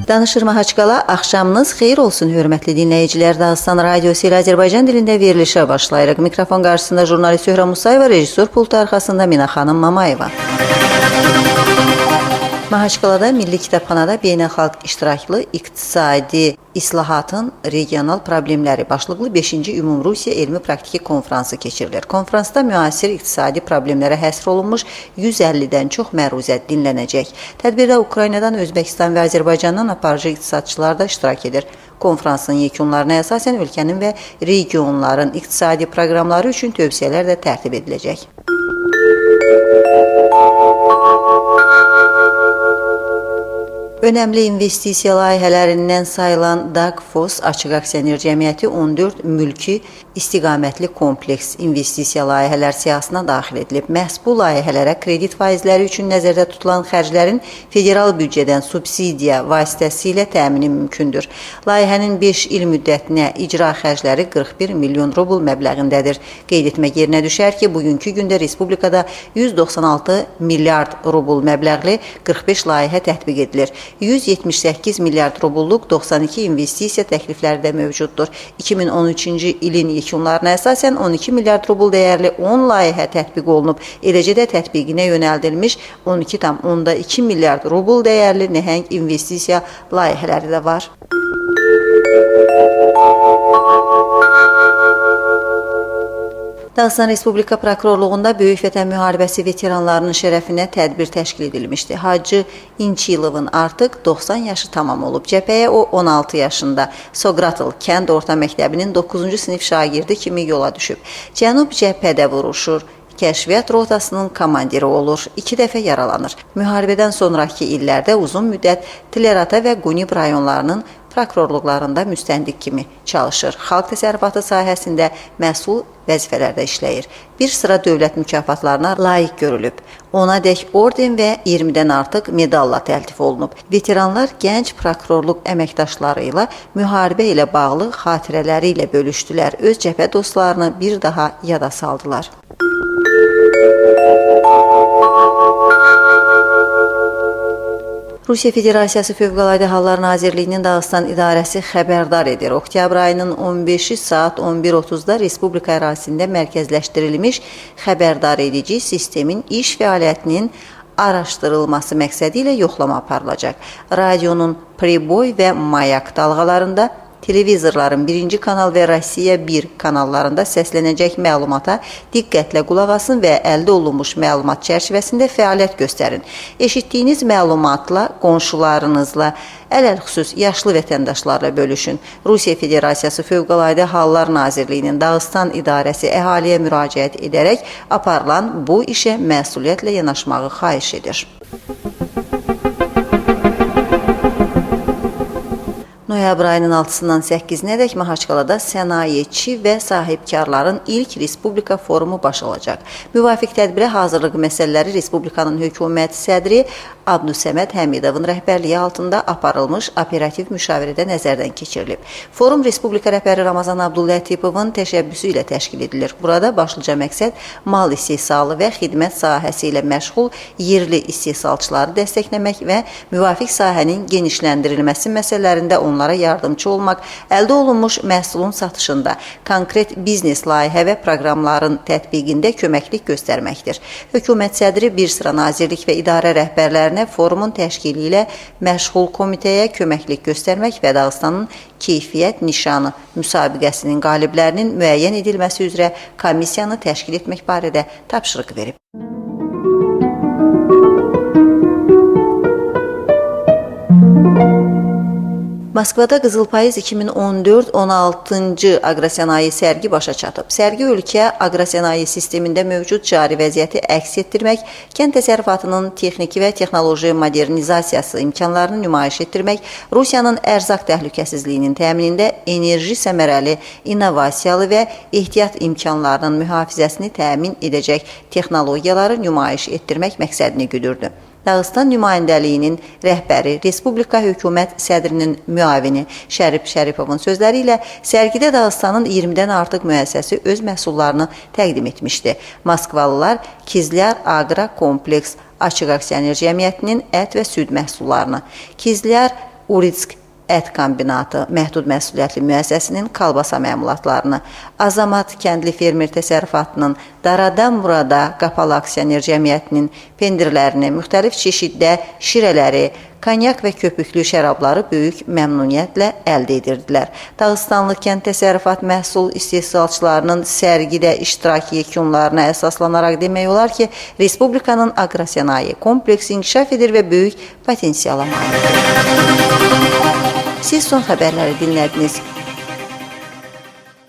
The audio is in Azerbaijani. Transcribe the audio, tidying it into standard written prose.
Danışır Mahaçqala, axşamınız xeyir olsun hörmətli dinləyicilər. Dağıstan Radiosu ilə Azərbaycan dilində verilişə başlayırıq. Mikrofon qarşısında jurnalist Zöhrə Musayeva, rejissor pultu arxasında Mina xanım Mamayeva. Mahaçqalada Milli Kitabxanada beynəlxalq iştiraklı iqtisadi islahatın regional problemləri başlıqlı 5-ci Ümumrusiya elmi praktiki konfransı keçirilir. Konfransda müasir iqtisadi problemlərə həsr olunmuş 150-dən çox məruzə dinlənəcək. Tədbirdə Ukraynadan, Özbəkistan və Azərbaycandan aparıcı iqtisadçılar da iştirak edir. Konfransın yekunlarına əsasən ölkənin və regionların iqtisadi proqramları üçün tövsiyələr də tərtib ediləcək. Önəmli investisiya layihələrindən sayılan Dagfos Açıq Aksioner Cəmiyyəti 14 mülki istiqamətli kompleks investisiya layihələr siyahısına daxil edilib. Məhz bu layihələrə kredit faizləri üçün nəzərdə tutulan xərclərin federal büdcədən subsidiya vasitəsilə təmini mümkündür. Layihənin 5 il müddətinə icra xərcləri 41 milyon rubl məbləğindədir. Qeyd etmək yerinə düşər ki, bugünkü gündə respublikada 196 milyard rubl məbləğli 45 layihə tətbiq edilir. 178 milyard rubulluq 92 investisiya təklifləri də mövcuddur. 2013-cü ilin yekunlarına əsasən 12 milyard rubl dəyərli 10 layihə tətbiq olunub. Eləcə də tətbiqinə yönəldilmiş 12,2 milyard rubl dəyərli nəhəng investisiya layihələri də var. Dağıstan Respublika Prokurorluğunda Böyük Vətən Müharibəsi veteranlarının şərəfinə tədbir təşkil edilmişdi. Hacı İnçilovun artıq 90 yaşı tamam olub. Cəbhəyə o 16 yaşında Soqratl kənd orta məktəbinin 9-cu sinif şagirdi kimi yola düşüb. Cənub cəbhədə vuruşur. Kəşfiyyat rotasının komandiri olur. 2 dəfə yaralanır. Müharibədən sonrakı illərdə uzun müddət Tlerata və Qunib rayonlarının prokurorluqlarında müstəntiq kimi çalışır. Xalq təsərrüfatı sahəsində məsul vəzifələrdə işləyir. Bir sıra dövlət mükafatlarına layiq görülüb. Ona dək orden və 20-dən artıq medalla təltif olunub. Veteranlar gənc prokurorluq əməkdaşları ilə müharibə ilə bağlı xatirələri ilə bölüşdülər. Öz cəbhə dostlarını bir daha yada saldılar. Rusiya Federasiyası Fövqəladə Hallar Nazirliyinin Dağıstan İdarəsi xəbərdar edir. Oktyabr ayının 15-i saat 11:30-da Respublika ərazisində mərkəzləşdirilmiş xəbərdar edici sistemin iş fəaliyyətinin araşdırılması məqsədi ilə yoxlama aparılacaq. Radionun Priboy və Mayak dalğalarında, televizorların 1-ci kanal və Rusiya 1 kanallarında səslənəcək məlumata diqqətlə qulaq asın və əldə olunmuş məlumat çərçivəsində fəaliyyət göstərin. Eşitdiyiniz məlumatla qonşularınızla, ələlxüsus yaşlı vətəndaşlarla bölüşün. Rusiya Federasiyası Fövqəladə Hallar Nazirliyinin Dağıstan İdarəsi əhaliyə müraciət edərək aparılan bu işə məsuliyyətlə yanaşmağı xahiş edir. Noyabr ayının 6-sından 8-nədək Mahaçqalada sənayeçi və sahibkarların ilk Respublika forumu baş alacaq. Müvafiq tədbirə hazırlıq məsələləri Respublikanın hökumət sədri Abdusəməd Həmidovun rəhbərliyi altında aparılmış operativ müşavirədə nəzərdən keçirilib. Forum Respublika rəhbəri Ramazan Abdullətipovun təşəbbüsü ilə təşkil edilir. Burada başlıca məqsəd mal istehsalı və xidmət sahəsi ilə məşğul yerli istehsalçıları dəstəkləmək və müvafiq sahənin genişləndirilməsi məsələlərində onlara yardımçı olmaq, əldə olunmuş məhsulun satışında konkret biznes layihə və proqramların tətbiqində köməklik göstərməkdir. Hökumət sədri bir sıra nazirlik və idarə rəhbərlərinə forumun təşkili ilə məşğul komitəyə köməklik göstərmək və Dağıstanın keyfiyyət nişanı müsabiqəsinin qaliblərinin müəyyən edilməsi üzrə komissiyanı təşkil etmək barədə tapşırıq verib. Moskvada Qızılpayız 2014-16-cı aqrosənaye sərgi başa çatıb. Sərgi ölkə aqrosənaye sistemində mövcud cari vəziyyəti əks etdirmək, kənd təsərrüfatının texniki və texnoloji modernizasiyası imkanlarını nümayiş etdirmək, Rusiyanın ərzaq təhlükəsizliyinin təminində enerji səmərəli, innovasiyalı və ehtiyat imkanlarının mühafizəsini təmin edəcək texnologiyaları nümayiş etdirmək məqsədini güdürdü. Dağıstan nümayəndəliyinin rəhbəri, Respublika hökumət sədrinin müavini Şərif Şəripovun sözləri ilə sərgidə Dağıstanın 20-dən artıq müəssisəsi öz məhsullarını təqdim etmişdi. Moskvalılar Kizlyar Aqro Kompleks Açıq Aksioner Cəmiyyətinin ət və süd məhsullarını, Kizlyar Uritsk Ət Kombinatı məhdud məsuliyyətli müəssisəsinin kalbasa məmulatlarını, Azamat kəndli fermer təsərrüfatının, Darada Murada Qapalı Aksioner Cəmiyyətinin pendirlərini, müxtəlif çeşiddə şirələri, konyak və köpüklü şərabları böyük məmnuniyyətlə əldə edirdilər. Dağıstanlı kənd təsərrüfat məhsul istehsalçılarının sərgidə iştirak yekunlarına əsaslanaraq demək olar ki, Respublikanın aqrosənaye kompleksi inkişaf edir və böyük potensiala malikdir. Siz son xəbərləri dinlədiniz.